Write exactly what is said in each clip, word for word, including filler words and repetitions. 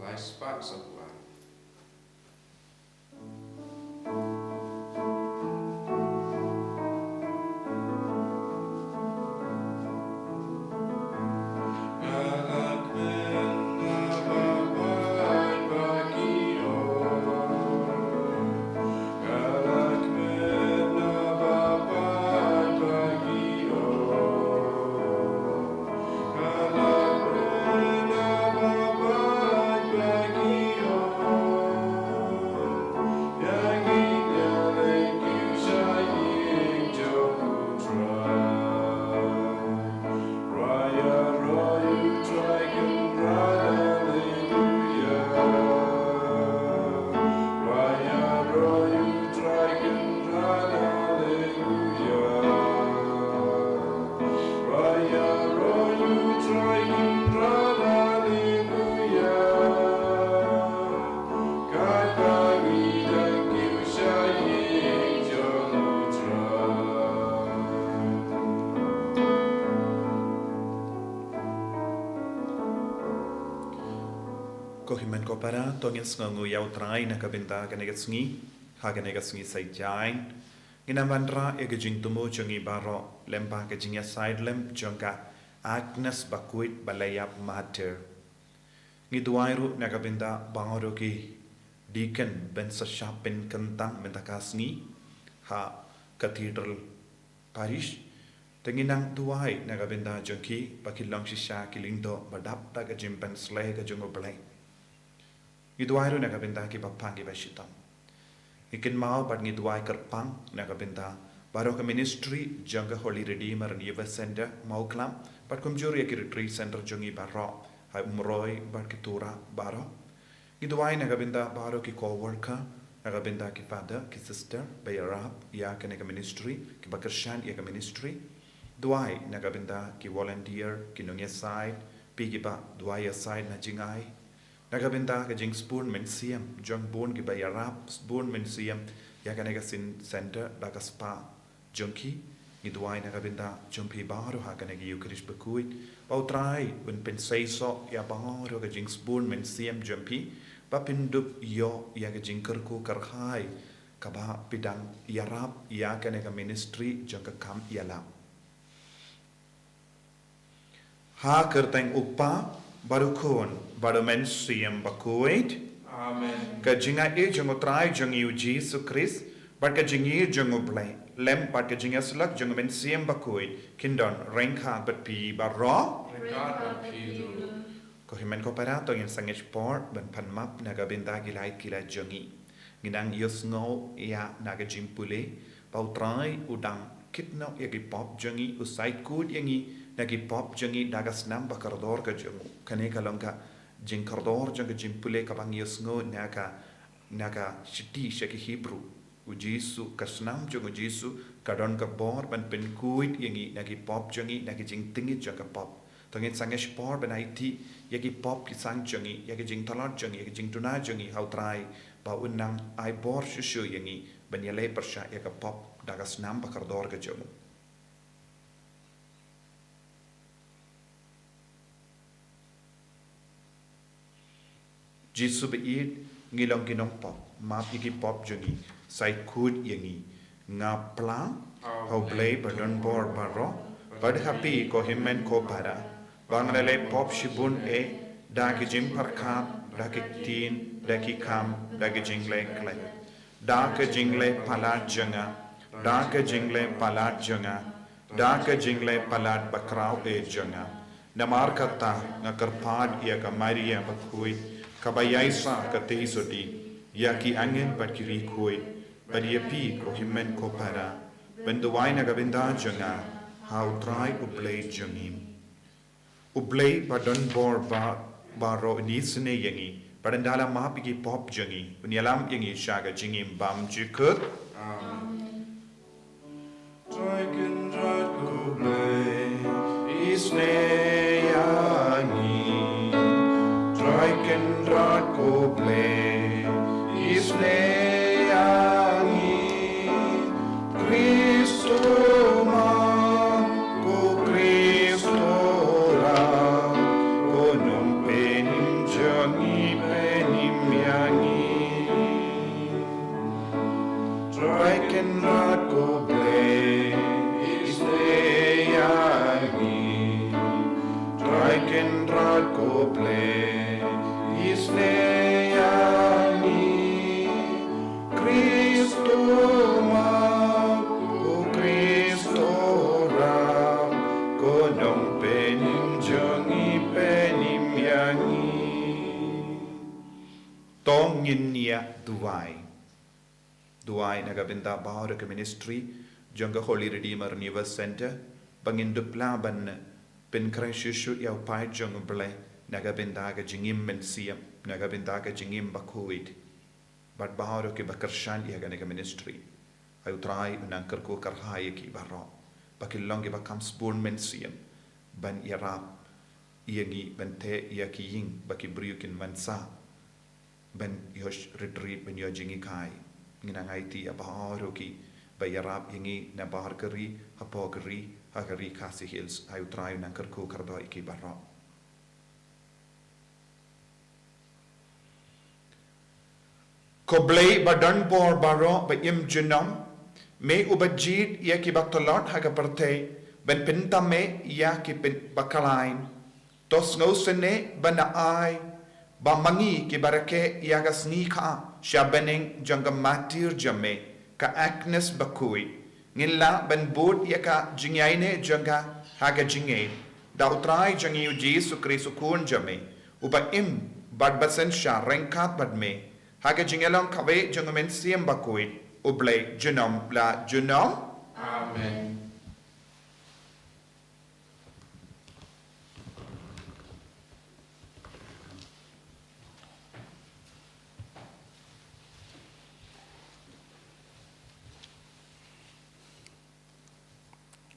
Lai spah saphew ar. Ko hynmen ko para, to ngin sngewnguh ïa U Trai na ka bynta kane ka sngi, ha kane ka sngi Saitjaiñ. Ngin ym wanrah ïa ka jingthmu jong ngi baroh lyngba ka jingïasaid lem jong ka Agnes Bakhuid ba la ïap martyr. Ngi duwai ruh na ka bynta baroh ki deacon ban sa shah pynkyntang mynta ka sngi ha Cathedral Parish. Te ngin nang duwai na ka bynta jong ki ba kin long shisha ki lyngdoh ba dap da ka jingpynsleh ka jong U Blei. Ngi duwai ruh na ka bynta ki ba pang ki ba shitom. Ngi kynmaw bad ngi duwai kyrpang na ka bynta baroh ka ministry jong ka Holy Redeemer and Youth Center Mawklam, bad kumjuh ïa ki retreat center jong ngi baroh ha Umroi bad ki Tura baroh. Ngi duwai na ka bynta baroh ki co-worker, na ka bynta ki father, ki sister ba ïarap ïa kane ka ministry, ki ba kyrshan ïa ka ministry. Duwai na ka bynta ki volunteer, ki nongïasaid, phi ki ba duwai ïasaid na jingai. Na ka bynta ka jingsbun mynsiem jong bun ki ba ïarap sbun mynsiem ïa kane ka sin center da ka spah jong ki. Ngi duwai na ka bynta jong phi baroh ha kane ka Eucharist bakhuid, ba U Trai un pynseisoh ïa baroh ka jingsbun mynsiem jong phi, ba phin dup ïoh ïa ka jingkyrkhu kyrhai kaba phi dang ïarap ïa kane ka ministry jong ka kam ïalap. Ha ka kyrteng U Kpa, bad U Khun, bad U Mynsiem Bakhuid. Amen. Ka jingaiei jong U Trai jong ngi U Jisu Khrist, bad ka jingïeit jong U Blei, lem bad ka jingïasyllok jong U Mynsiem Bakhuid, kin don ryngkat bad phi baroh. Ryngkat bad phi ruh. Ko hynmen ko para, to ngin sangeh por ban pan map na ka bynta ki lait ki lait jong ngi. Ngi nang ïohsngew ïa na ka jingpule ba U Trai u dang kit noh ïa ki pop jong ngi, u sait kut ïa ngi na ki pop jong ngi da ka snam ba kordor ka jong u. Kane ka long ka jingkordor jong ka jingpule kaba ngi ïohsngew na ka, na ka shithi sha ki Hebru. U Jisu, ka snam jong U Jisu ka don ka bor ban pynkhuid ïa ngi na ki pop jong ngi, na ki jingtngit jong ka pop. To ngin sangeh por ban aiti ïa ki pop ki sang jong ngi, ïa ki jingtlot jong ngi, ïa ki jingduna jong ngi ha U Trai, ba un nang ai bor shuh shuh ïa ngi ban ïaleh pyrshah ïa ka pop da ka snam ba kordor ka jong u. Jisu ba ïeit, ngi long ki nongpop, map ïa ki pop jong ngi, sait kut ïa ngi. Nga pla ha U Blei ba don bor baroh, bad ha phi ko hynmen ko para, ba nga la leh pop shibun eh, da ki jingpyrkhat, da ki ktien, da ki kam, da ki jingleh khlem, da ka jingleh palat jong nga, da ka jingleh palat jong nga, da ka jingleh palat bakhraw eh jong nga. Namar kata nga kyrpad ïa ka Maria bakhuid, kaba ïaisah ka tei sodi, ïa ki angel bad ki riewkhuid, bad ïa phi ko hynmen ko para, ban duwai na ka bynta jong nga ha U Trai U Blei jong ngi. U Blei ba don bor ba, baroh un isynei ïa ngi, bad un da la map ïa ki pop jong ngi, un ïalam ïa ngi sha ka jingim bymjukut. Amen. Trai Kynrad ko Blei, isynei ïa ngi. Trai Kynrad ko Blei, isynei ïa ngi. Khrist u Map, ko Khrist u Rak, ko Nongpynim jong ngi. Kynrad ko Blei, isynei ïa ngi. Khristo ma, ko Khristo ram, ko nongpynim jong ngi, pynim ïa ngi. To ngin ïa duwai. Duwai na ka bynta baroh ka ministry jong ka Holy Redeemer Renewal Centre, ba ngin dup lah ban pynkhreh shuh shuh ïa u paid jong u Blei na ka bynta ka jingim mynsiem, na ka bynta ka jingim bakhuid. Bad baroh kiba kyrshan ïa kane ka ministry, ai u Trai un nang kyrkhu kyrhai ïa ki baroh, ba kin long kiba kham sbun mynsiem ban ïarap ïa ngi, ban theh ïa ki ïing ba ki briew kin wan sah ban ïoh rit rit, ban ïoh jinghikai. Ngin nang aiti ïa baroh kiba ïarap ïa ngi na bar ka ri, hapoh ka ri, ha ka ri Khasi Hills. Ai u Trai un nang kyrkhu kyrdoh ïa ki baroh. Ko Blei ba don bor baroh, ba im junom, me uba jied ïa kiba tlot ha ka pyrthei ban pynthame ïa ki pyn-, ba khlaiñ. To sngewsynei ban ai ba ma ngi kiba rakhe ïa ka sngi kha sha bneng jong ka martir jong me, ka Agnes bakhuid, ngin lah ban bud ïa ka jingïaineh jong ka ha ka jingngeit da u Trai jong ngi u Jisu Khrist u Khun jong me, uba im bad ba synshar ryngkat bad me ha ka jingïalong kawei jong u Mynsiem Bakhuid, U Blei junom la junom. Amen.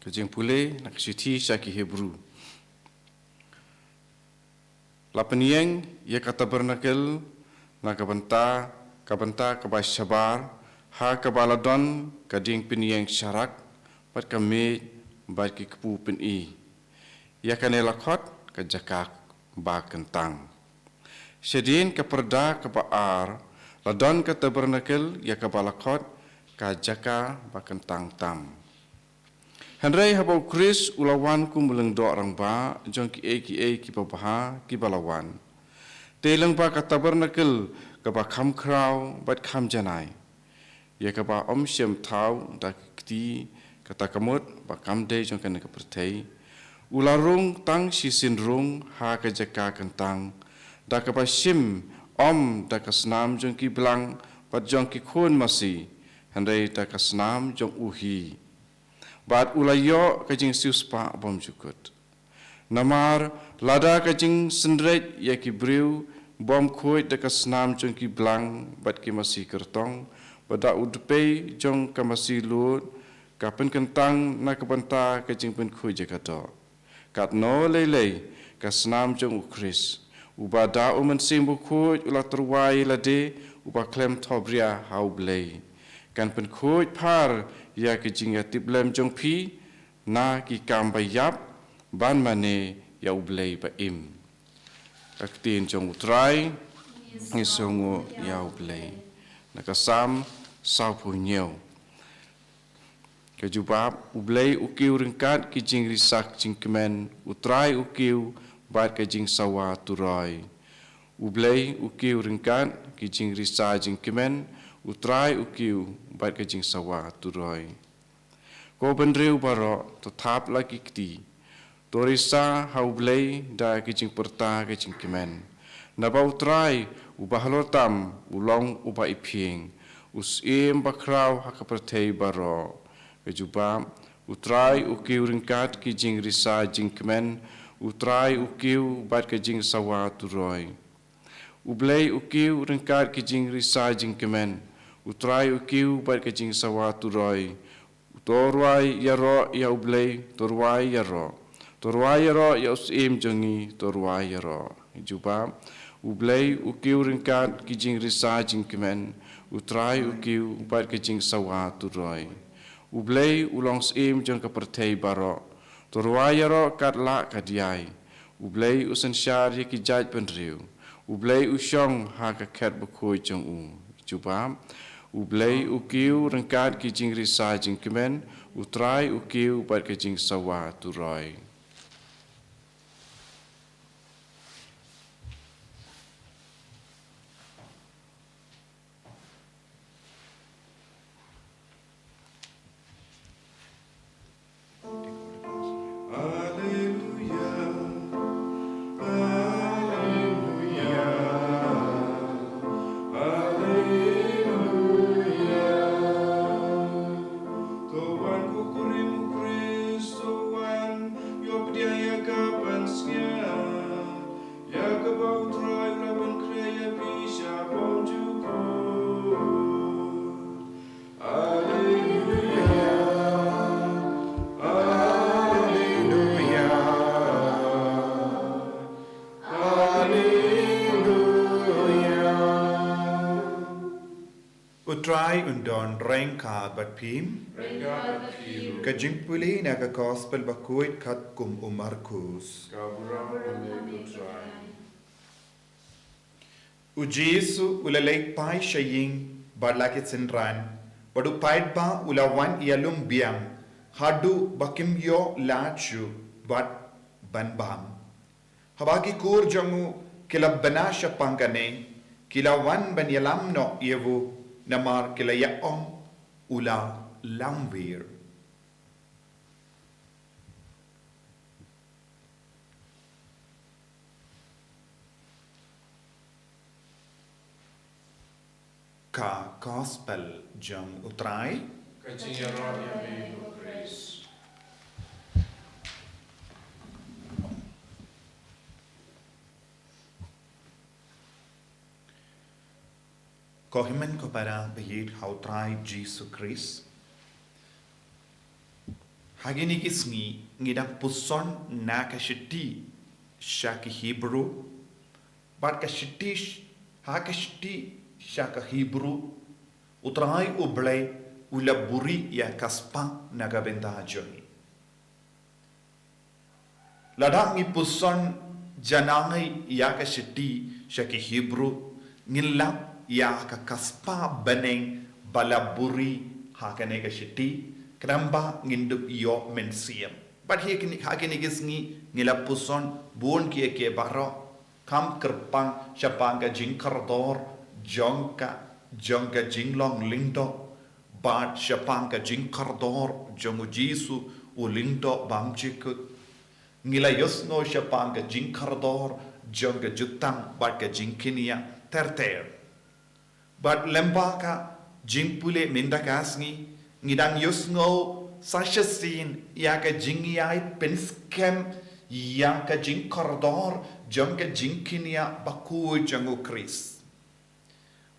Ka jingpule na ka shithi sha ki Hebru. La pynïeng ïa ka tabernakel na ka bynta, ka bynta kaba shabar, ha kaba la don ka dieng pynïeng sharak, bad ka miej, bad ki kpu pyni. Ïa kane la khot ka jaka ba kyntang. Shadien ka pyrda kaba ar, la don ka tabernakel ïa kaba la khot ka jaka ba kyntang tam. Hynrei haba u Khrist u la wan kum u lyngdoh rangbah jong kiei kiei kiba bha kiba la wan, te lyngba ka tabernakel kaba kham khraw bad kham janai, ïa kaba ym shym thaw da ki kti, kata ka mut ba kam dei jong kane ka pyrthei, u la rung tang shisien rung ha ka jaka kyntang, da kaba shim ym da ka snam jong ki blang bad jong ki khun masi, hynrei da ka snam jong u hi. Bad u la ïoh ka jingsiewspah bymjukut. Namar lada ka jingsynreit ïa ki briew bym khuid da ka snam jong ki blang bad ki masi kyrtong, bad da u dpei jong ka masi lud, ka pynkyntang na ka bynta ka jingpynkhuid jaka doh, katno lei lei ka snam jong u Khrist, uba da u Mynsiem Bakhuid u la tyrwa ïa lade, uba khlem thohbria ha U Blei, kan pynkhuid phar ïa ka jingïatiplem jong phi na ki kam ba ïap, ban mane ïa U Blei ba im. Ka ktien jong U Trai. Ngi sngewnguh ïa U Blei. Na ka Salm sawphew hynñiew. Ka jubab: U Blei u kiew ryngkat ki jingrisa jingkmen, U Trai u kiew bad ka jingsawa turoi. U Blei u kiew ryngkat ki jingrisa jingkmen, U Trai u kiew bad ka jingsawa turoi. Ko bynriew baroh, to thap la ki kti, to risa ha U Blei da ki jingpyrta ka jingkmen. Naba U Trai uba halor tam u long uba iphieng, u Syiem bakhraw ha ka pyrthei baroh. Ka jubab: U Trai u kiew ryngkat ki jingrisa jingkmen, U Trai u kiew bad ka jingsawa turoi. U Blei u kiew ryngkat ki jingrisa jingkmen, U Trai u kiew bad ka jingsawa turoi. To rwai ïaroh ïa U Blei, to rwai ïaroh. To rwai ïaroh ïa u Syiem jong ngi, to rwai ïaroh. Jubab: U Blei u kiew ryngkat ki jingrisa jingkmen, U Trai u kiew bad ka jingsawa turoi. U Blei u long Syiem jong ka pyrthei baroh, to rwai ïaroh kat lah kat ïai. U Blei u synshar ïa ki jaid bynriew. U Blei u shong ha ka khet bakhuid jong u. Jubab: U Blei u kiew ryngkat ki jingrisa jingkmen, U Trai u kiew bad ka jingsawa turoi. Trai un don ryngkat bad phi. Ryngkat bad phi ruh. Ka jingpule na ka Gospel bakhuid katkum u Markus. Ka burom ïa me ko Trai. U Jisu u la leit phai sha ïing bad la ki synran, bad u paidbah u la wan ïalum biang, haduh ba kim ïoh lad shuh bad ban bam. Haba ki kur jong u ki la bna shaphang kane, ki la wan ban ïalam noh ïa u, namar ki la ïa ong u la lamwir. Ka Gospel jong u Trai. Ka jingïaroh ïa me ko Khrist. Ko hynmen ko para ba ïeit ha u Trai Jisu Khrist. Ha kine ki sngi ngi dang puson na ka shithi sha ki Hebru, bad ka shithi sh-, ha ka shithi sha ka Hebru, u Trai u Blei u la buhrieh ïa ka spah na ka bynta jong ngi. Lada ngi puson janai ïa ka shithi sha ki Hebru, ngin lap ïa ka, ka spah bneng ba la buhrieh ha kane ka shithi, khnang ba ngin dup ïoh mynsiem. Bad ha kine, ha kine ki sngi ngi la puson bun kiei kiei baroh, kham kyrpang shaphang ka jingkordor jong ka, jong ka jinglong lyngdoh, bad shaphang ka jingkordor jong u Jisu u lyngdoh bymjukut. Ngi la ïohsngew shaphang ka jingkordor jong ka jutang bad ka jingkñia ter ter. Bad lyngba ka jingpule mynta ka sngi, ngi dang ïohsngew sa shisien ïa ka jingïai pynskhem ïa ka jingkordor jong ka jingkñia bakhuid jong u Khrist.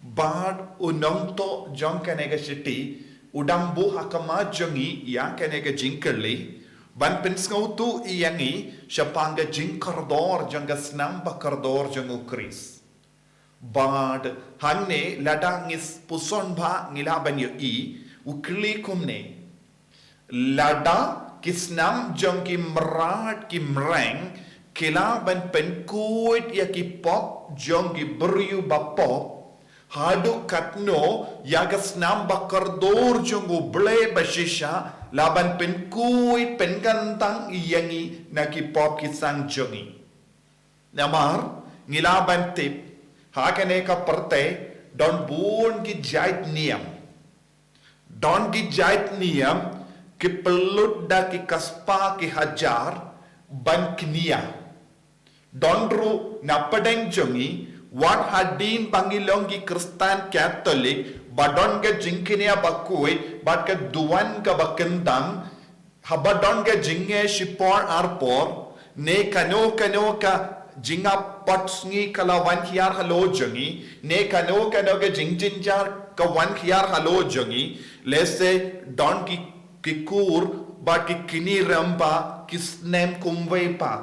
Bad u nongthoh jong kane ka shithi u dang buh ha khmat jong ngi ïa kane ka jingkylli, ban pynsngewthuh ïa ngi shaphang ka jingkordor jong ka snam bakordor jong u Khrist. Bad hangne lada ngi puson bha ngi lah ban ïohi, u kylli kumne. Lada ki snam jong ki mrad ki mreng ki lah ban pynkhuid ïa ki pop jong ki briew bapop, haduh katno ïa ka snam bakordor jong u Blei bashisha lah ban pynkhuid pynkyntang ïa ngi na ki pop ki sang jong ngi. Namar ngi lah ban tip, ha kane ka pyrthei don bun ki jait niam. Don ki jait niam ki pynlut da ki ka spah ki hajar ban kñia. Don ruh na pdeng jong ngi, wat hadien ba ngi long ki Khristan Katholik, ba don ka jingkñia bakhuid bad ka duwan kaba kyntang, haba don ka jingeh shipor arpor, ne kano kano ka jingap potsngi ka la wan hiar halor jong ngi, ne kano kano ka jingjynjar ka wan hiar halor jong ngi, lehse don ki, ki kur bad ki kñi rymba ki sneng kumwei pat.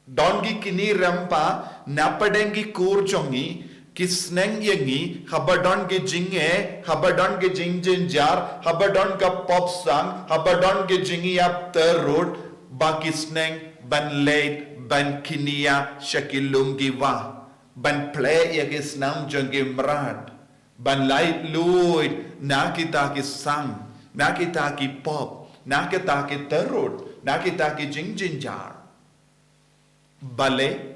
Don ki kñi rymba na pdeng ki kur jong ngi, ki sneng ïa ngi, haba don ki jingeh, haba don ki jingjynjar, haba don ka pop sang, haba don ki jingïap tyrut, ba ki sneng ban leit ban kñia sha ki lum ki wah, ban plie ïa ki snam jong ki mrad, ban laitluid na kita ki sang, na kita ki pop, na kita ki tyrut, na kita ki jingjynjar. Balei?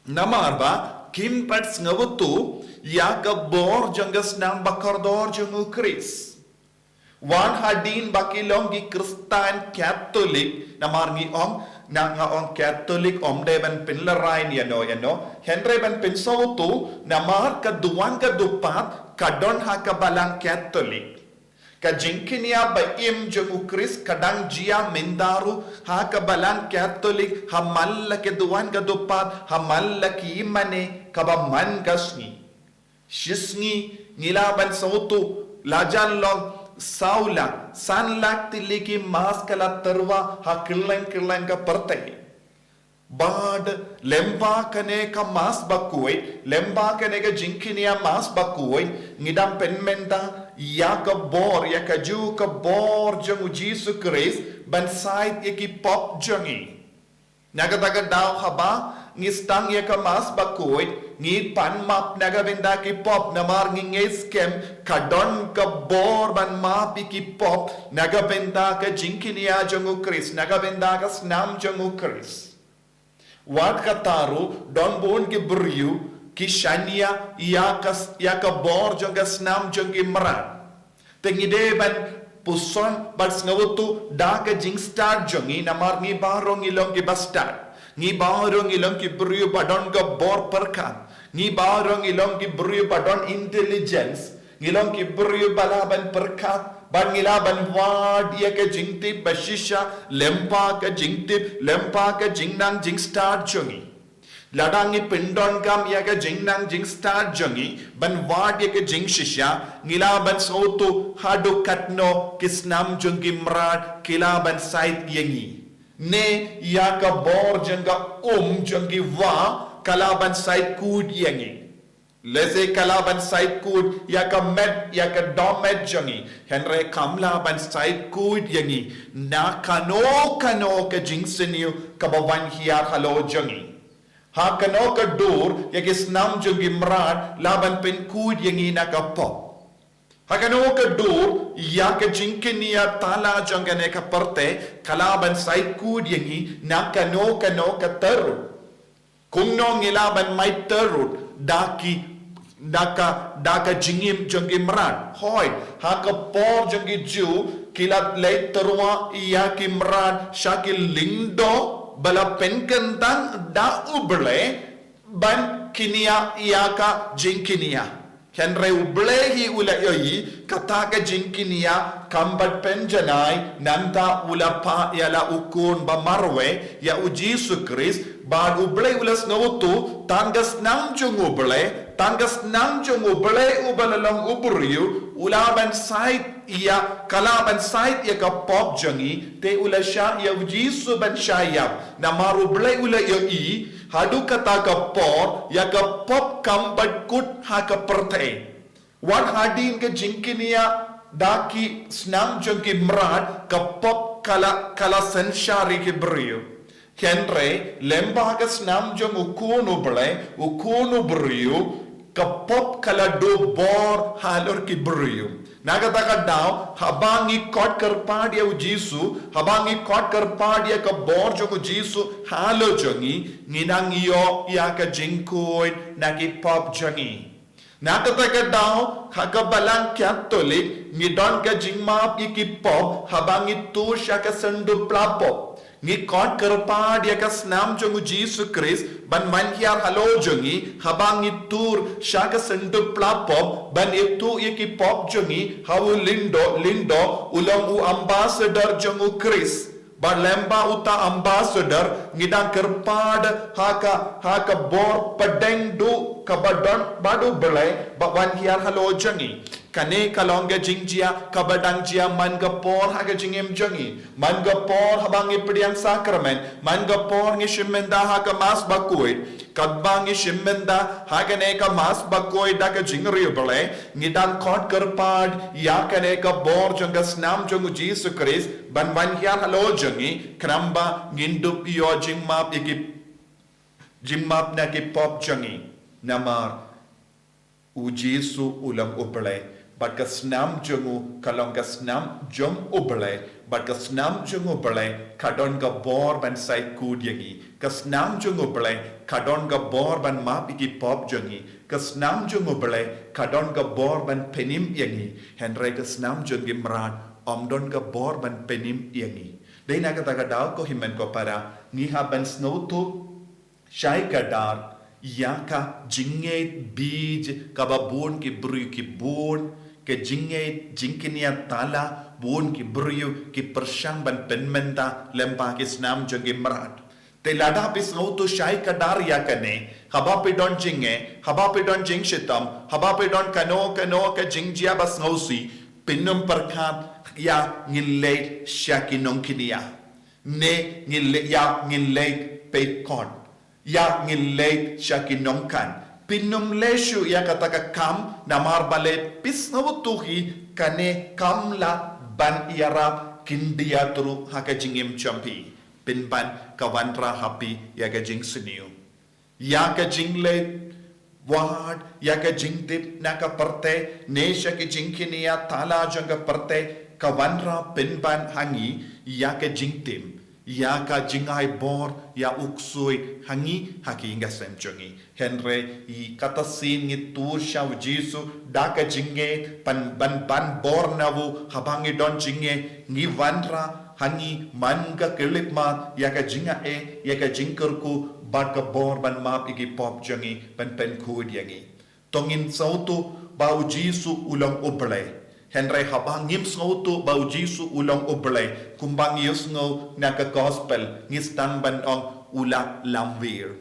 Namar ba kim pat sngewthuh ïa ka bor jong ka snam bakordor jong u Khrist. Wat hadien ba ki long ki Khristan Katholik, namar ngi ong, na nga ong Katholik ym dei ban pynlehraiñ ïano ïano, hynrei ban pynsngewthuh, namar ka duwan ka dupat ka don ha ka balang Katholik. Ka jingkñia ba im jong u Khrist ka dang jia mynta ruh ha ka balang Katholik, ha man la ki duwan ka dupat, ha man la ki mane kaba man ka sngi. Shisngi ngi lah ban sngewthuh, la jan long saw lak, san lak tylli ki mass ka la tyrwa ha kylleng kylleng ka pyrthei. Bad lyngba kane ka Mass Bakhuid, lyngba kane ka jingkñia Mass Bakhuid, ngi dang pynmynta ïa ka bor, ïa kajuh ka bor jong u Jisu Khrist ban shait ïa ki pop jong ngi. Na kata ka daw haba ngi sdang ïa ka Mass Bakhuid, ngi pan map na ka bynta ki pop, namar ngi ngeit skhem ka don ka bor ban map ïa ki pop na ka bynta ka jingkñia jong u Khrist, na ka bynta ka snam jong u Khrist. Wat kata ruh, don bun ki briew ki shaniah ïa ka, ïa ka bor jong ka snam jong ki mrad. Te ngi dei ban puson bad sngewthuh da ka jingstad jong ngi, namar ngi baroh ngi long ki bastad. Ngi baroh ngi long ki briew ba don ka bor pyrkhat. Ngi baroh ngi long ki briew ba don intelligence. Ngi long ki briew ba lah ban pyrkhat, bad ngi lah ban wad ïa ka jingtip ba shisha, lyngba ka jingtip, lyngba ka jingnang jingstad jong ngi. Lada ngi pyndonkam ïa ka jingnang jingstad jong ngi ban wad ïa ka jingshisha, ngi lah ban sngewthuh haduh katno ki snam jong ki mrad ki lah ban shait ïa ngi. Ne ïa ka bor jong ka um jong ki wah ka lah ban shait kut ïa ngi. Lehse ka lah ban shait kut ïa ka met, ïa ka dohmet jong ngi. Hynrei kam lah ban shait kut ïa ngi na kano kano ka jingsniew kaba wan hiar halor jong ngi. Ha kano ka dur ïa ki snam jong ki mrad lah ban pynkut ïa ngi na ka pop. Ha kano ka dur ïa ka jingkñia tala jong kane ka pyrthei ka lah ban shait kut ïa ngi na kano kano ka tyrut. Kumno ngi lah ban mait tyrut da ki, da ka, da ka jingim jong ki mrad? Hooid, ha ka por jong ki Jiw ki la leit tyrwa ïa ki mrad sha ki lyngdoh ba la pynkyntang da U Blei ban kñia ïa ka jingkñia. Hynrei U Blei hi u la ïohi kata ka jingkñia, kam pat pynjanai, nangta u la phah ïa la u Khun ba marwei, ïa u Jisu Khrist, bad U Blei u la sngewthuh tang ka snam jong U Blei, tang ka snam jong U Blei uba la long u briew, u lah ban shait ïa, ka lah ban shait ïa ka pop jong ngi, te u la shah ïa u Jisu ban shah ïap. Namar U Blei u la ïohi haduh kata ka por ïa ka pop kam pat kut ha ka pyrthei. Wat hadien ka jingkñia da ki snam jong ki mrad, ka pop ka la, ka la synshar ïa ki briew. Hynrei lyngba ka snam jong U Khun U Blei, U Khun u briew, ka pop ka la duh bor halor ki briew. Na kata ka daw, haba ngi khot kyrpad ïa u Jisu, haba ngi khot kyrpad ïa ka bor jong u Jisu halor jong ngi, ngi nang ïoh ïa ka jingkhuid na ki pop jong ngi. Na kata ka daw, ha ka Balang Katholik ngi don ka jingmap ïa ki pop haba ngi tur sha ka syndup pla pop. Ngi khot kyrpad ïa ka snam jong u Jisu Khrist ban wan hiar halor jong ngi haba ngi tur sha ka syndup pla pop, ban ithuh ïa ki pop jong ngi ha u lyngdoh lyngdoh, u long u ambassador jong u Khrist. Bad lyngba uta ambassador ngi dang kyrpad ha ka, ha ka bor pdeng duh kaba don bad U Blei ba wan hiar halor jong ngi. Kane ka long ka jingjia kaba dang jia man ka por ha ka jingim jong ngi. Man ka por haba ngi pdiang sakramen, man ka por ngi shim bynta ha ka Mass Bakhuid. Katba ngi shim bynta ha kane ka Mass Bakhuid da ka jingriewblei, ngi dang khot kyrpad ïa kane ka bor jong ka snam jong u Jisu Khrist ban wan hiar halor jong ngi, khnang ba ngin dup ïoh jingmap ïa ki, jingmap na ki pop jong ngi. Namar u Jisu u long U Blei, bad ka snam jong u ka long ka snam jong U Blei, bad ka snam jong U Blei ka don ka bor ban shait kut ïa ngi. Ka snam jong U Blei ka don ka bor ban map ïa ki pop jong ngi. Ka snam jong U Blei ka don ka bor ban pynim ïa ngi. Hynrei ka snam jong ki mrad ym don ka bor ban pynim ïa ngi. Dei na kata ka daw, ko hynmen ko para, ngi hap ban sngewthuh shai kdar ïa ka jingngeit bij kaba bun ki briew ki bun, ka jingngeit jingkñia tala bun ki briew ki pyrshang ban pynmynta lyngba ki snam jong ki mrad. Te lada phi sngewthuh shai kdar ïa kane, haba phi don jingeh, haba phi don jingshitom, haba phi don kano kano ka jingjia ba sngewsih, phin ym pyrkhat ïa ngin leit sha ki nongkñia, ne ngin leit, ïa ngin leit peit kot. Ïa ngi leit sha ki nongkan. Phin ym leh shuh ïa kata ka kam, namar balei phi sngewthuh hi kane kam lah ban ïarap khyndiat ruh ha ka jingim jong phi. Pynban ka wanrah ha phi ïa ka jingsniew. Ïa ka jingleit wad, ïa ka jingtip na ka pyrthei, ne sha ka jingkynïa tala jong ka pyrthei, ka wanrah pynban ha ngi, ïa ka jingtim, ïa ka jingai bor, ïa u ksuid, ha ngi, ha ki ïing ki sem jong ngi. Hynrei, ïa kata sien ngi tur sha u Jisu, da ka jingngeit, ban, ban, ban bor na u, haba ngi don jingngeit, ngi wanrah, ha ngi man ka khyllipmat, ïa ka jingai, ïa ka jingkyrkhu, bad ka bor ban map ïa ki pop jong ngi, ban pynkhuid ïa ngi. To ngin sngewthuh, ba u Jisu u long u Blei. Hynrei haba ngim sngewthuh, ba u Jisu u long u Blei. Kumba ngi ïohsngew na ka gospel, ngi sdang ban ong u la lamwir.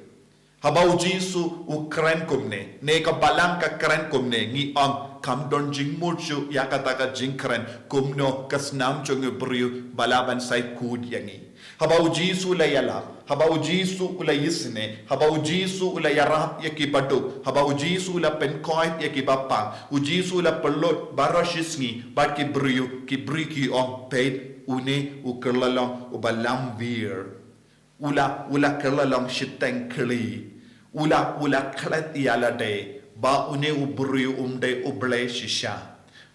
Haba u Jisu u kren kumne, ne ka balang ka kren kumne, ngi ong kam don jingmut shuh ïa kata ka jingkren, kumno ka snam jong u briew, ba lah ban sa khuid ïa ngi. Haba u Jisu u la ïalap, haba u Jisu u la isynei, haba u Jisu u la ïarap ïa ki baduk, haba u Jisu u la pynkhuid ïa ki bapang, u Jisu u la pynlut baroh shi sngi, bad ki briew, ki briew ki ong peit, une u kylla long, u ba lamwir. U la, u la kylla long shiteng khlieh. U la, u la klet ïa lade. Ba une u briew um dei u Blei shisha.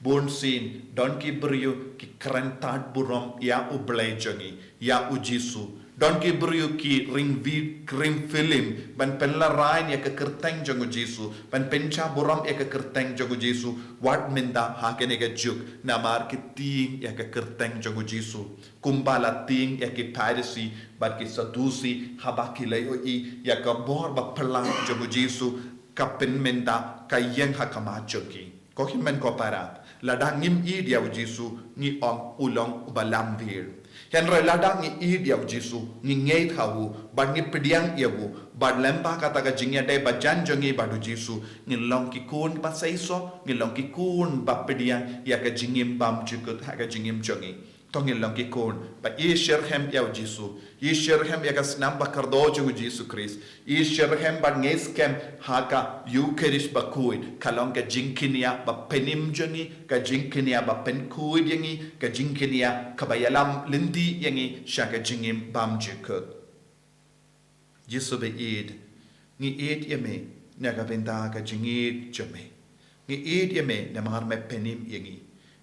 Bunsien, don ki briew ki kren tad burom ïa u Blei jong ngi, ïa u Jisu. Don ki briew ki ring vid, ring film, ban pynlehrain ïa ka kyrteng jong u Jisu, ban pynjah burom ïa ka kyrteng jong u Jisu, wat mynta ha kane ka juk, namar ki tieng ïa ka kyrteng jong u Jisu. Kumba la tieng ïa ki Pharisi, bad ki Sadusi, haba ki la ïohi, ïa ka bor ba phylla jong u Jisu, ka pynmynta, ka ïeng ha khmat jong ki. Ko hynmen ko para, lada ngim ïeit ïa u Jisu, ngi ong u long u ba lamwir. Hynrei lada ngi ïeit ïa u Jisu, ngi ngeit ha u, bad ngi pdiang ïa u, bad lyngba kata ka jingïadei bajan jong ngi bad u Jisu, ngin long ki khun ba seisoh, ngin long ki khun ba pdiang, ïa ka jingim bymjukut, ha ka jingim jong ngi. To ngin long ki khun, ba ïeit shitrhem ïa u Jisu, ïeit shitrhem ïa ka snam ba kordor jong u Jisu Khrist, ïeit shitrhem bad ngeit skhem ha ka Eukharist bakhuid, ka long ka jingkynïa ba pynim jong ngi, ka jingkynïa ba pynkhuid ïa ngi, ka jingkynïa kaba ïalam lynti ïa ngi, sha ka jingim bymjukut. Jisu ba ïeit, ngi ïeit ïa me, na ka bynta ka jingïeit jong me. Ngi ïeit ïa me, namar me pynim ïa ngi.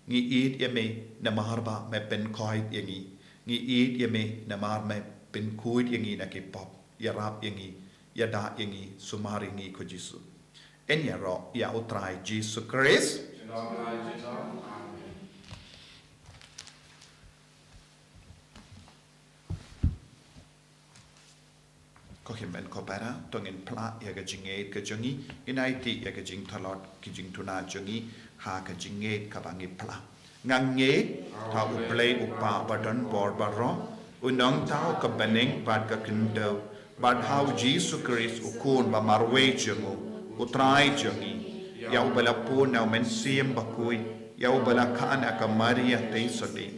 Ngi ïeit ïa me, namar ba me pynkhuid ïa ngi. Ngi ïeit ïa me, namar me pynkhuid ïa ngi na ki pop. Ïarap ïa ngi, ïada ïa ngi, sumar ïa ngi ko Jisu. Yn ïaroh, ïa u Trai Jisu Khrist. Amen. Ko hynmen ko para, to ngin phla ïa ka jingngeit ka jong ngi, ngin aiti ïa ka jingtlot, ka jingduna jong ngi, ha ka jingngeit kaba ngi phla. Nga ngeit, ha u Blei u Kpa ba don bor baroh, u nongthaw ka bneng bad ka khyndew, bad ha u Jisu Khrist u Khun ba marwei jong u, u Trai jong ngi, ïa u ba la pun na u Mynsiem Bakhuid, ïa u ba la kha na ka Maria Theisotti,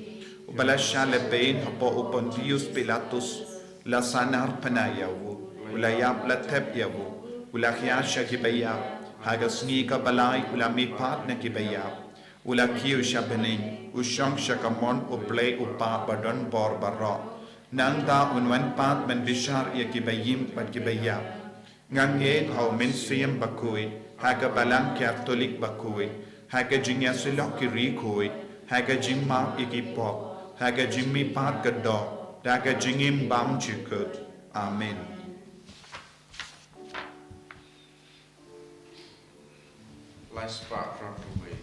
u ba la shah lehbein hapoh u Pontius Pilatus, la sahnarphna ïa u, u la ïap la thep ïa u, u la hiar sha ki baïap, ha ka sngi kaba lai u la mihpat na ki baïap, u la kiew sha bneng, u shong sha ka mon u Blei u Kpa ba don bor baroh. Nangta un wan pat ban bishar ïa ki baïm bad ki baïap. Nga ngeit ha u Mynsiem Bakhuid, ha ka Balang Katholik bakhuid, ha ka jingïasyllok ki riewkhuid, ha ka jingmap ïa ki pop, ha ka jingmihpat ka doh, da ka jingim bymjukut. Amen. Last part from the way.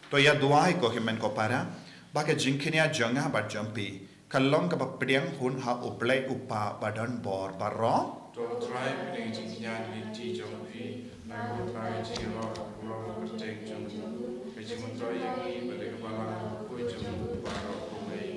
To ïa duwai ko hynmen ko para, ba ka jingkñia jong nga bad jong phi ka long kaba pdiang hun ha U Blei U Kpa ba don bor baroh. To Trai, pdiang jingkñia ha ki kti jong phi, na ka bynta ka jingïaroh kaba long kyrteng jong u, ka jingmyntoi ïa ngi bad ïa ka balang bakhuid jong u baroh kawei.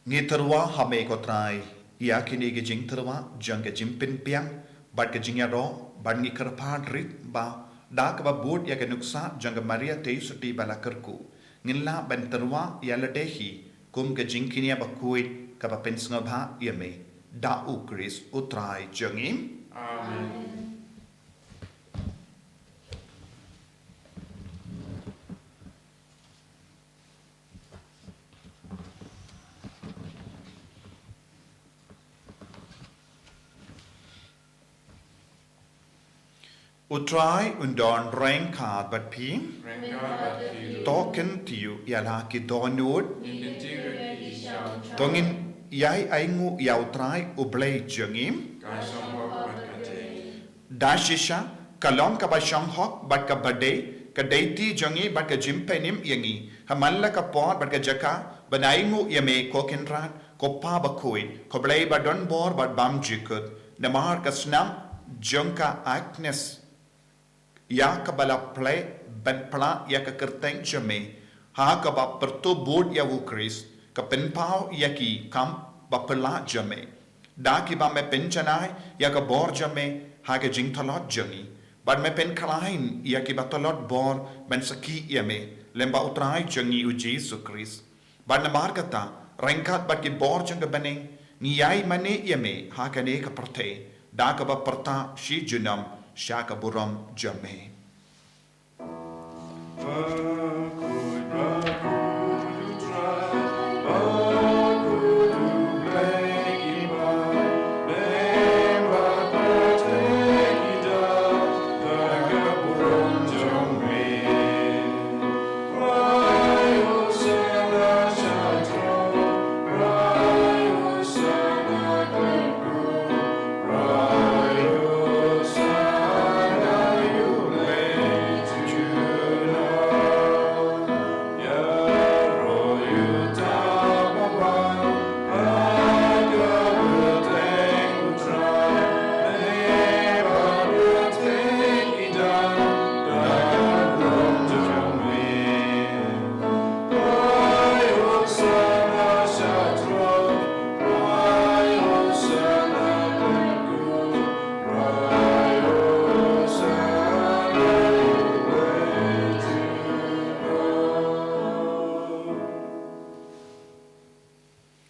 Ngi tyrwa ha me ko Trai ïa kine ki jingtyrwa jong ka jingpynbiang bad ka jingïaroh, bad ngi kyrpad rit ba da kaba bud ïa ka nuksa jong ka Maria Theisotti ba la kyrkhu, ngin lah ban tyrwa ïa lade hi kum ka jingkñia bakhuid kaba pynsngewbha ïa me. Da U Khrist U Trai jong ngi. Amen. U Trai un don ryngkat bad phi. Ryngkat bad phi ruh. To kyntiew ïa la ki dohnud. Ngin kyntiew ïa ki sha U Trai. To ngin ïai ainguh ïa U Trai U Blei jong ngi. Ka shong hok bad ka dei. Da shisha, ka long kaba shong hok bad kaba dei, ka dei ti jong ngi bad ka jingpynim ïa ngi, ha man la ka por bad ka jaka, ban ainguh ïa me ko Kynrad, ko Pa bakhuid, ko Blei ba don bor bad bymjukut, namar ka snam jong ka Agnes, ïa kaba la plie ban pynlah ïa ka kyrteng jong me, ha kaba pyrto bud ïa U Khrist, ka pynpaw ïa ki kam ba pynlah jong me. Da kiba me pynjanai ïa ka bor jong me ha ka jingtlot jong ngi, bad me pynkhlaiñ ïa kiba tlot bor ban sakhi ïa me, lyngba U Trai jong ngi U Jisu Khrist. Bad namar kata, ryngkat bad ki bor jong ka bneng, ngi ïai mane ïa me ha kane ka pyrthei, da kaba pyrta shi junom sha ka burom jong me.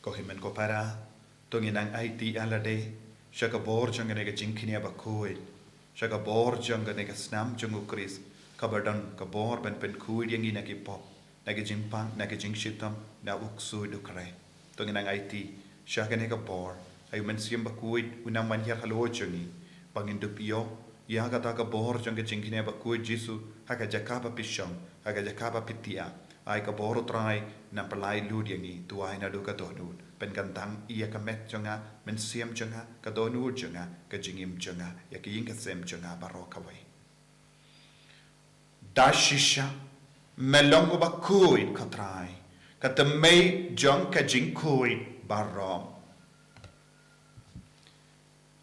Ko hynmen ko para, to ngin nang aiti ïa lade sha ka bor jong kane ka jingkñia bakhuid, sha ka bor jong kane ka snam jong U Khrist, kaba don ka bor ban pynkhuid ïa ngi na ki pop, na ki jingpang, na ki jingshitom, na u ksuid u khreh. To ngin nang aiti sha kane ka bor, ai U Mynsiem Bakhuid un nang wan hiar halor jong ngi, ba ngin dup ïoh ïa kata ka bor jong ka jingkñia bakhuid Jisu, ha ka jaka ba phi shong, ha ka jaka ba phi thiah. Ai ka bor U Trai, nang pynlait lut ïa ngi, duwai naduh ka dohnud. Pynkyntang ïa ka met jong nga, mynsiem jong nga, ka dohnud jong nga, ka jingim jong nga, ïa ka ïing ka sem jong nga baroh kawei. Da shisha, me long uba khuid ko Trai, ka tymmen jong ka jingkhuid baroh.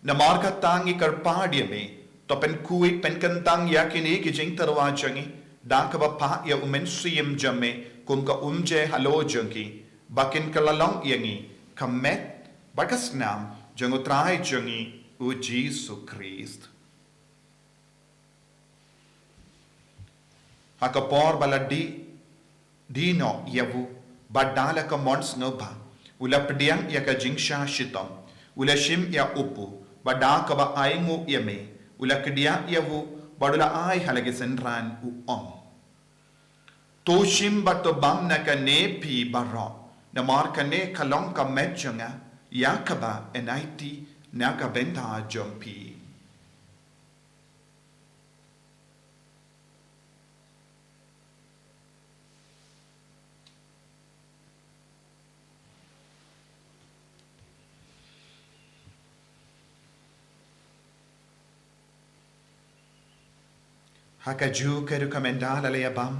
Namar kata ngi kyrpad ïa me, to pynkhuid pynkyntang ïa kine ki jingtyrwa jong ngi, da kaba phah ïa U Mynsiem jong me kum ka umjer halor jong ki, ba kin kylla long ïa ngi ka met bad ka snam jong U Trai jong ngi U Jisu Khrist. Ha ka por ba la dih, dih noh ïa u, bad da la ka mon sngewbha, u la pdiang ïa ka jingshah shitom, u la shim ïa u kpu, bad da kaba ainguh ïa me, u la kdiah ïa u, bad u la ai ha la ki synran u ong: To shim bad to bam na kane phi baroh, namar kane ka long ka met jong nga, ïa kaba yn aiti na ka bynta jong phi. Ha kajuh ka ruh ka mynta la leit bam,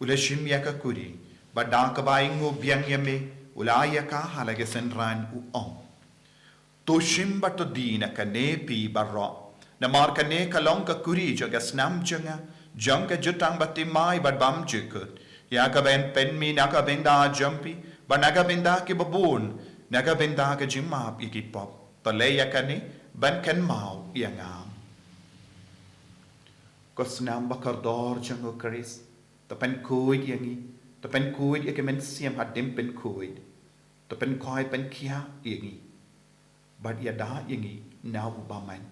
u la shim ïa ka kuri, bad da kaba ainguh biang ïa me, u la ai ïa ka ha la ki synran, u ong: To shim bad to die na kane phi baroh, namar kane ka long ka kuri jong ka snam jong nga, jong ka jutang bathymmai bad bymjukut, ïa kaban pynmih na ka bynta jong phi bad na ka bynta kiba bun, na ka bynta ka jingmap ïa ki pop. To leh ïa kane ban kynmaw ïa nga. Ko snam ba kordor jong u Khrist, to pynkhuid ïa ngi, to pynkhuid ïa ki mynsiem hadien pynkhuid, to pynkhuid pynkhiah ïa ngi, bad ïada ïa ngi na u bymman.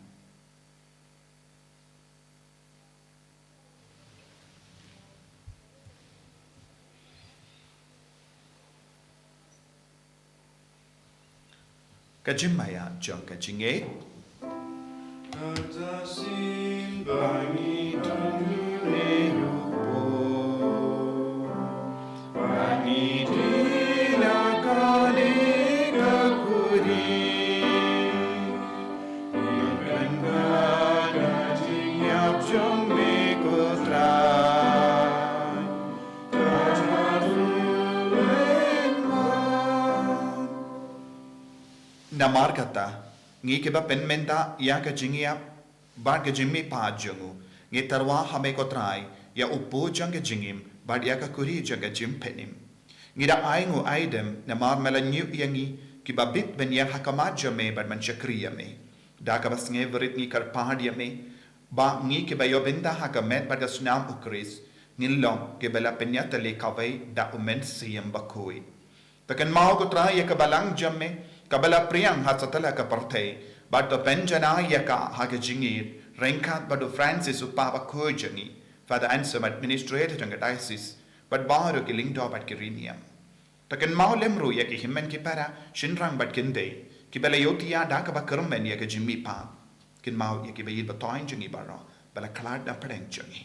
Ka jingmaïa jong ka jingngeit. Kata sien ba ngi don dune ruh, ba ngi die na kane ka kuri, ïa pynbna ka jingïap jong me ko Trai. Namar kata, ngi kiba pynmynta ïa ka jingïap bad ka jingmihpat jong u, ngi tyrwa ha me ko Trai, ïa u pud jong ka jingim bad ïa ka kuri jong ka jingpynim. Ngi da ainguh aidem namar me la ñiuh ïa ngi kiba bit ban ïeng ha khmat jong me bad ban shakri ïa me. Da kaba sngewrit ngi kyrpad ïa me ba ngi kiba ïoh bynta ha ka met bad ka snam u Khrist ngin long kiba la pynïatylli kawei da u Mynsiem Bakhuid. To kynmaw ko Trai ïa ka balang jong me kaba la pdiang ha satlak ka pyrthei, bad to pynjanai ïa ka ha ka jingïeit ryngkat bad u Francis u Pape bakhuid jong ngi, Father Anselm, administrator jong ka diocese, bad baroh ki lyngdoh bad ki riewniam. To kynmaw lem ruh ïa ki hynmen ki para, shynrang bad kynthei kiba la ïohthiah da kaba kyrmen ïa ka jingmihpat. Kynmaw ïa kiba ïeit ba thoiñ jong ngi baroh ba la khlad na pdeng jong ngi,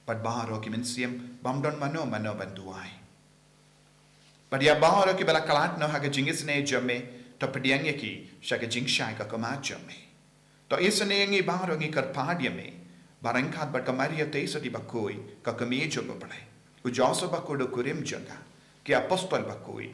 bad baroh ki mynsiem bym don mano mano ban duwai. Bad ïa baroh kiba la khlad noh ha ka jingisynei jong me, to pdiang ïa ki sha ka jingshai ka khmat jong me. To isynei ïa ngi baroh, ngi kyrpad ïa me ba ryngkat bad ka Maria Theisotti bakhuid, ka kmie jong u Blei, u Joseph bakhuid u kurim jong ka, ki apostol bakhuid,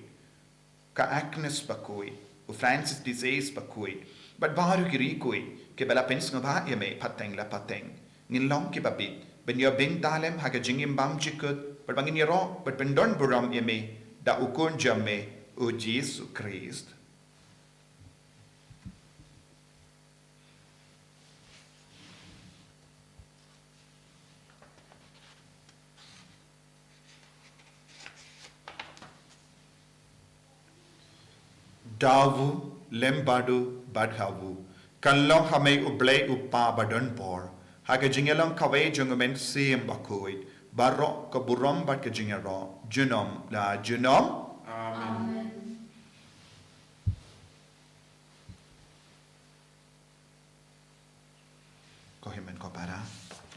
ka Agnes bakhuid, u Francis de Sales bakhuid, bad baroh ki riewkhuid kiba la pynsngewbha ïa me pateng la pateng, ngin long kiba bit ban ïoh bynta lem ha ka jingim bymjukut, bad ba ngin ïaroh bad pyndonburom ïa me da u Khun jong me, u Jisu Khrist. Dawu lem bad u bad ha u kan long ha me u Blei u Kpa badonbor, ha ka jingïalong kawei jong u Mynsiem Bakhuid, baroh ka burom bad ka jingïaroh junom la junom. Amen. Ko hynmen ko para,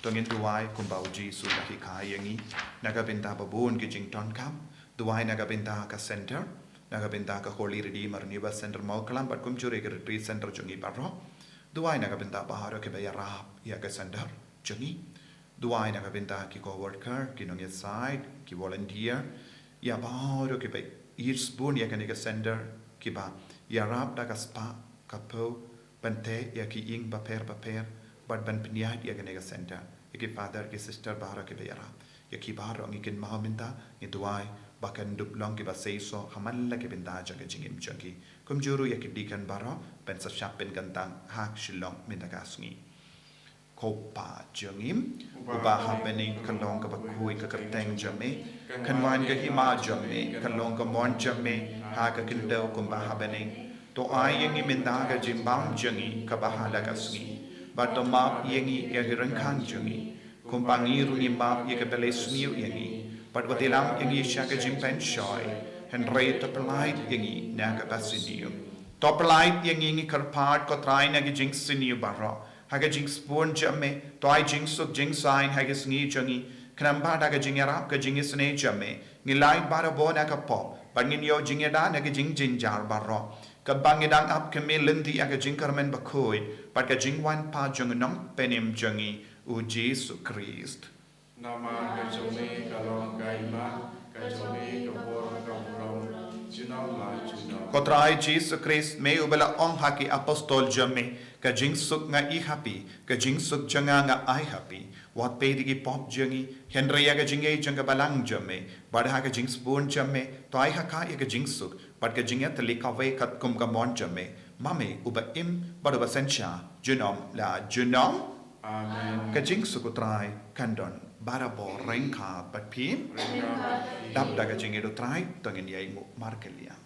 to ngin duwai kumba u Jisu u la hikai ïa ngi. Na ka bynta ba bun ki jingdonkam, duwai na ka bynta ka center, na ka bynta ka Holy Redeemer Renewal Center Mawklam, bad kumjuh ruh ka retreat center jong ngi baroh. Duwai na ka bynta baroh kiba ïarap ïa ka center jong ngi. Duwai na ka bynta ki co-worker, ki nongïasaid, ki volunteer, ïa baroh kiba ïeit shibun ïa kane ka center, kiba ïarap da ka spah ka phew ban tei ïa ki ïing bapher bapher bad ban pynïaid ïa kane ka center. Ïa ki father, ki sister baroh kiba ïarap, ïa ki baroh ngi kynmaw mynta, ngi duwai ba kan dup long kiba seisoh ha man la ki bynta jong ka jingim jong ki. Kumjuh ruh ïa ki deacon baroh ban sa shah pynkyntang ha Shillong mynta ka sngi. Ko Pa jong ngi uba ha bneng, kan long kaba khuid ka kyrteng jong me, kan wan ka hima jong me, kan long ka mon jong me ha ka khyndew kumba ha bneng. To ai ïa ngi mynta ka jingbam jong ngi kaba ha la ka sngi, bad to map ïa ngi ïa ki ryngkang jong ngi, kumba ngi ruh ngi map ïa kiba leh sniew ïa ngi, bad wat ïalam ïa ngi sha ka jingpynshoi, hynrei to pyllait ïa ngi na kaba sniew. To pyllait ïa ngi, ngi kyrpad ko Trai, na ki jingsniew baroh, ha ka jingshibun jong me. To ai jingsuk jingsaiñ ha ka sngi jong ngi, khnang ba da ka jingïarap ka jingisynei jong me, ngi lait baroh bor na ka pop bad ngin ïoh jingïada na ki jingjynjar baroh, kaba ngi dang ap khmih lynti ïa ka jingkyrmen bakhuid bad ka jingwan pat jong u Nongpynim jong ngi, U Jisu Khrist. Namar ka jong me ka long ka hima, ka jong me ka bor kaba long junom la junom. Ko Trai Jisu Khrist, me uba la ong ha ki apostol jong me, ka jingsuk nga ai ha phi, ka jingsuk jong nga nga ai ha phi. Wat peit ïa ki pop jong ngi, hynrei ïa ka jingïeit jong ka balang jong me. Bad ha ka jingsbun jong me, to ai ha ka ïa ka jingsuk bad ka jingïatylli kawei katkum ka mon jong me, ma me uba im bad uba synshar junom la junom. Amen. Ka jingsuk U Trai kan don barabor ryngkat bad phi. Ryngkat bad phi. Dap da ka jingïeit U Trai, to ngin ïa nguh markylliang.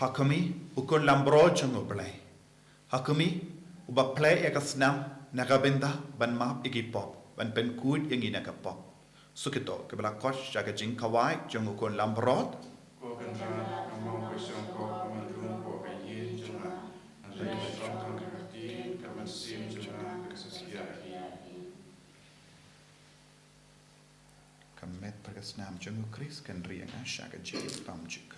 Ha khmih, u khun langbrot jong U Blei. Ha khmih, uba plie ïa ka snam na ka bynta ban map ïa ki pop, ban pynkhuid ïa ngi na ka pop. Suk ïa to, kiba la koit sha ka jingkhawai jong u khun langbrot. Ko Kynrad, ka mon ka shongkop ka man rung ko ka ïing jong nga. Hynrei ka shong tang ka ktien, ka mynsiem jong nga kan sa shah ïa ngi. Ka met bad ka snam jong U Khrist kan ri ïa nga sha ka jingpang jong ka.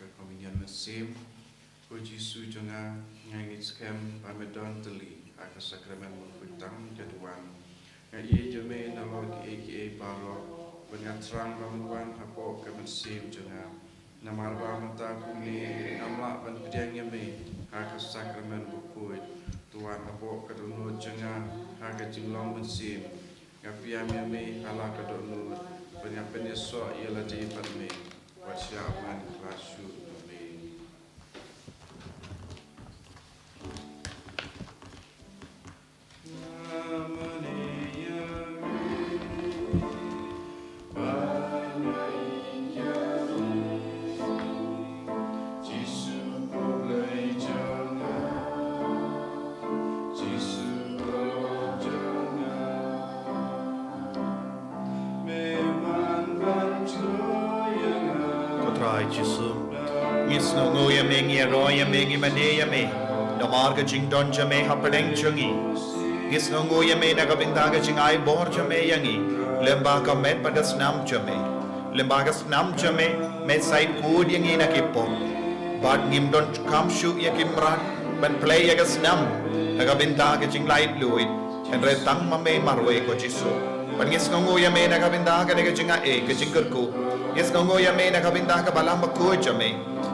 Ka komunion mynsiem. Ko Jisu jong nga, nga ngeit skhem ba me don tylli ha ka sakramen bakhuid tam ka duwan. Nga ïeit ïa me na la kiei kiei baroh, bad nga thrang ba me wan hapoh ka mynsiem jong nga. Namar ba mynta kumne ngam lah ban pdiang ïa me ha ka sakramen bakhuid. To wan hapoh ka dohnud jong nga ha ka jinglong mynsiem. Nga pdiang ïa me ha la ka dohnud, bad nga pynïasoh ïa lade bad me. Wat shah ban khlad shuh na me. Ko Trai Jisu, ngi sngewnguh ïa me, ngi ïaroh ïa me, ngi mane ïa me namar ka jingdon jong me hapdeng jong ngi. Ngi sngewnguh ïa me na ka bynta ka jingai bor jong me ïa ngi lyngba ka met bad ka snam jong me. Lyngba ka snam jong me, me shait khuid ïa ngi na ki pop. Bad ngim donkam shuh ïa ki mrad ban plie ïa ka snam na ka bynta ka jinglaitluid, hynrei tang ma me marwei, ko Jisu. Bad ngi sngewnguh ïa me na ka bynta kane ka jingai, ka jingkyrkhu, Ngi sngewnguh ïa me na ka bynta ka balang bakhuid jong me.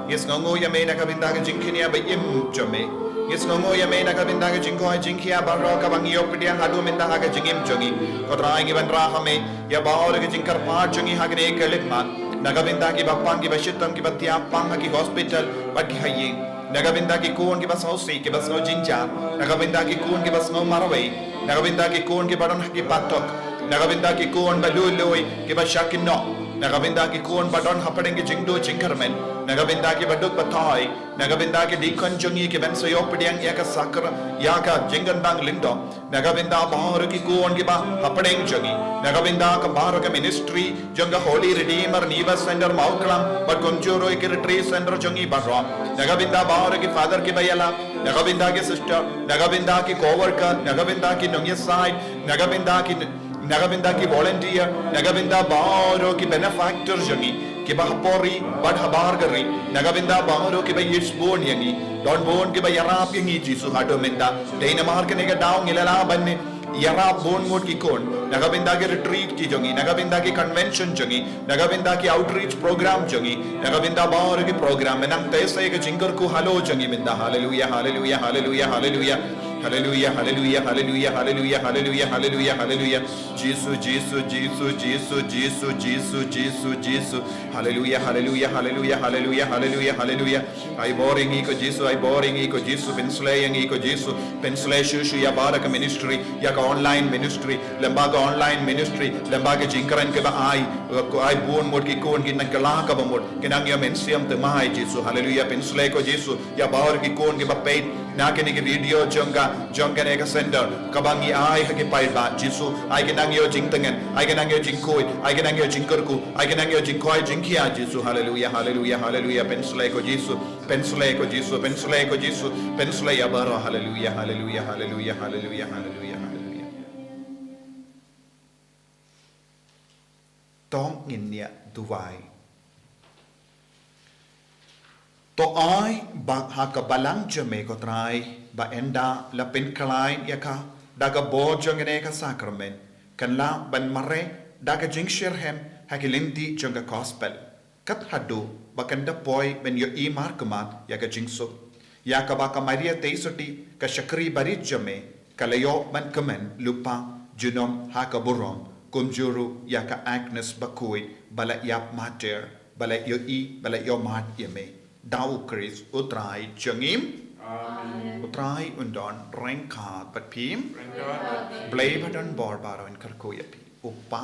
Ngi sngewnguh ïa me na ka bynta ka jingkñia ba im jong me. Ngi sngewnguh ïa me na ka bynta ka jingkoit jingkhiah baroh kaba ngi ïoh pdiang haduh mynta ha ka jingim jong ngi. Ko Trai, ngi wanrah ha me ïa baroh ka jingkyrpad jong ngi ha kane ka lynti. Na ka bynta kiba pang, kiba shitom, kiba thiah pang ha ki hospital bad ki ha ïing. Na ka bynta ki khun kiba sngewsih, kiba sngew jynjar. Na ka bynta ki khun kiba sngew marwei. Na ka bynta ki khun kiba don ha ki patok. Na ka bynta ki khun ba lui lui kiba shah kynnoh. Na ka bynta ki khun ba don hapdeng ki jingduh jingkyrmen. Na ka bynta kiba duk ba thoi. Na ka bynta ki dei khun jong ngi kiban sa ïoh pdiang ïa ka sakra, ïa ka jingkyntang lyngdoh. Na ka bynta baroh ki khun kiba hapdeng jong ngi. Na ka bynta ka baroh ka ministry jong ka Holy Redeemer Neighbor Center Mawklam bad kumjuh ruh ïa ki retreat center jong ngi baroh. Na ka bynta baroh ki father kiba ïalap. Na ka bynta ki sister. Na ka bynta ki co-worker. Na ka bynta ki nongïasaid. Na ka bynta ki, na ka bynta ki volunteer. Na ka bynta baroh ki benefactor jong ngi kiba ha por ri bad habar ka ri. Na ka bynta baroh kiba ïeit bun ïa ngi. Don bun kiba ïarap ïa ngi Jisu haduh mynta. Dei namar kane ka daw ngi la lah ban ïarap bun ngut ki khun. Na ka bynta ki retreat ki jong ngi. Na ka bynta ki convention jong ngi. Na ka bynta ki outreach program jong ngi. Na ka bynta baroh ki program. Mynta te sa ïa ka jingkyrkhu halor jong ngi mynta. Haleluia, haleluia, haleluia, haleluia. Haleluia, haleluia, haleluia, haleluia, haleluia, haleluia, haleluia. Jisu, Jisu, Jisu, Jisu, Jisu, Jisu, Jisu. Haleluia, haleluia, haleluia, haleluia, haleluia, haleluia. Ai bor ïa ngi ko Jisu, ai bor ïa ngi ko Jisu, pynshlei ïa ngi ko Jisu, pynshlei shuh shuh ïa baroh ka ministry, ïa ka online ministry, lem bad ka online ministry, lem bad ka jingkren kaba ai, ko ai bun mut ki khun ki nang kylla kaba mut, ki nang ïa mynsiem thymmai Jisu, haleluia, pynshlei ko Jisu, ïa baroh ki khun kiba peit na kane ka video jong ka, jong kane ka center, kaba ngi ai ha ki paidbah Jisu, ai ki nang ïoh jingtngen, ai ki nang ïoh jingkhuid, ai ki nang ïoh jingkyrkhu, ai ki nang ïoh jingkoit jingkhiah Jisu, haleluia, haleluia, haleluia, pynshlei ko Jisu. Pynshlei ko Jisu, pynshlei ko Jisu, pynshlei ïa baroh. Haleluia, haleluia, haleluia, haleluia, haleluia, haleluia. To ngin ïa duwai. To ai ba ha ka balang jong me ko Trai, ba ynda la pynkhlaiñ ïa ka da ka bor jong kane ka sakramen, kan lah ban mareh da ka jingshitrhem ha ki lynti jong ka gospel. Kat haduh ba kan da poi ban ïohi markhmat ïa ka jingsuk. Ïa kaba ka Maria Theisotti ka shakri barit jong me ka la ïoh ban kmen lypa junom ha ka burom kumjuh ruh ïa ka Agnes bakhuid ba la ïap martir ba la ïohi ba la ïohmad ïa me. Da u Khrist u Trai jong ngi. Amen. U Trai un don ryngkat bad phi. Ryngkat bad phi. Blei ba don bor baroh un kyrkhu ïa phi. U Kpa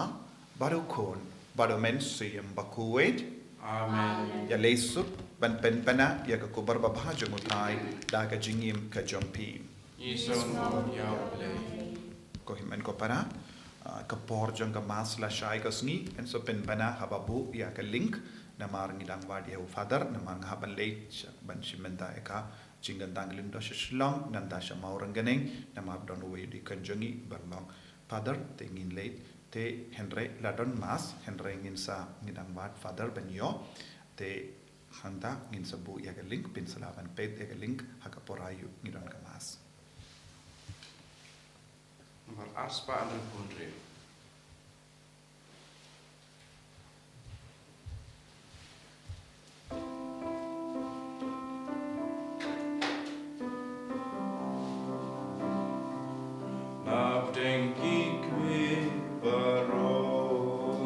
bad u Khun bad u Mynsiem Bakhuid. Amen. Ïa leit suk ban pynbna ïa ka khubor babha jong u Trai da ka jingim ka jong phi. Ngi sngewbha ïa U Blei. Ko hynmen ko para, ah, ka por jong ka Mass la shai ka sngi, yn sa pynbna haba buh ïa ka link, namar ngi dang wad ïa u Father, namar nga hap ban leit sha, ban shim bynta ïa ka jingkyntang lyngdoh sha Shillong, nangta sha Mawryngkneng, namar don uwei u deacon jong ngi ba long Father, te ngin leit, te hynrei la don Mass, hynrei ngin sa, ngi dang wad Father ban ïoh, te hangta ngin sa buh ïa ka link, phin sa lah ban peit ïa ka link, ha ka por aïu ngi don ka Mass. Namar ar spah hynriewphew hynriew. Napdeng ki kmie baroh,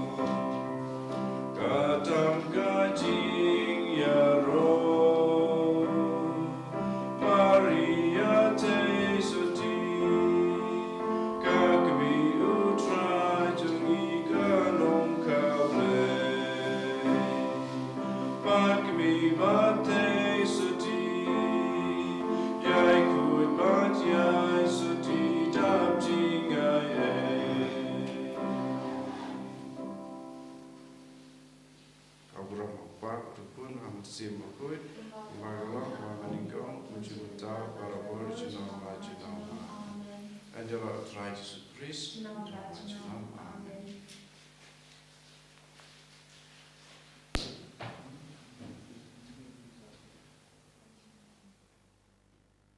ka tam ka jingïaroh. Maria Theisotti, ka kmie u Trai jong ngi ka long ka Blei. Bad kmie bad Theisotti, ïai khuid bad ïai sotti dap jingaiei. Ka burom u Kpa, u Khun, bad u Mynsiem Bakhuid, kumba ka long ha kaba nyngkong, kumjuh mynta, barabor, junom bad junom. Angel u Trai Jisu Khrist, junom bad junom.